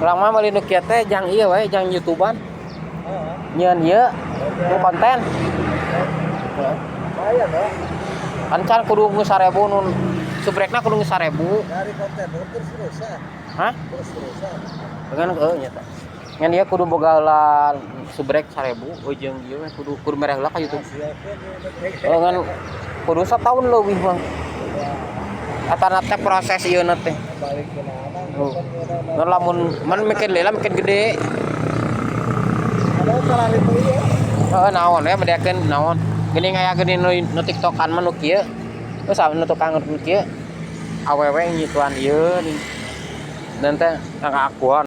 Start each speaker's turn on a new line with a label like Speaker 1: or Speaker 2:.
Speaker 1: Urang mah meuli nu kieu teh jang ieu we, jang YouTubean.
Speaker 2: Heeh.
Speaker 1: Nyieun ieu nu konten.
Speaker 2: Lumayan ya.
Speaker 1: Kan can kudu nu 1000, nu subrekna kudu nu 1000.
Speaker 2: Dari konten terus terusan.
Speaker 1: Hah?
Speaker 2: Terus terusan.
Speaker 1: Dengan heuh nya teh. Ngan dia kudu boga heula subrek 1000 jeung ieu we kudu kudu mere heula ka YouTube. Oh, ngan kudu satahun leuwih mah. Atana teh proses ieu na teh.
Speaker 2: Balik ke mana?
Speaker 1: Oh. Ngan lamun man makin lila makin gede.
Speaker 2: Ada salah itu ya.
Speaker 1: Heeh, naon we bedakeun naon. Geuning aya geuning nu, nu TikTokan mah nu kieu. Terus nu tukang nu kieu. Awewe nyituan ieu nih. Dan teh akuan.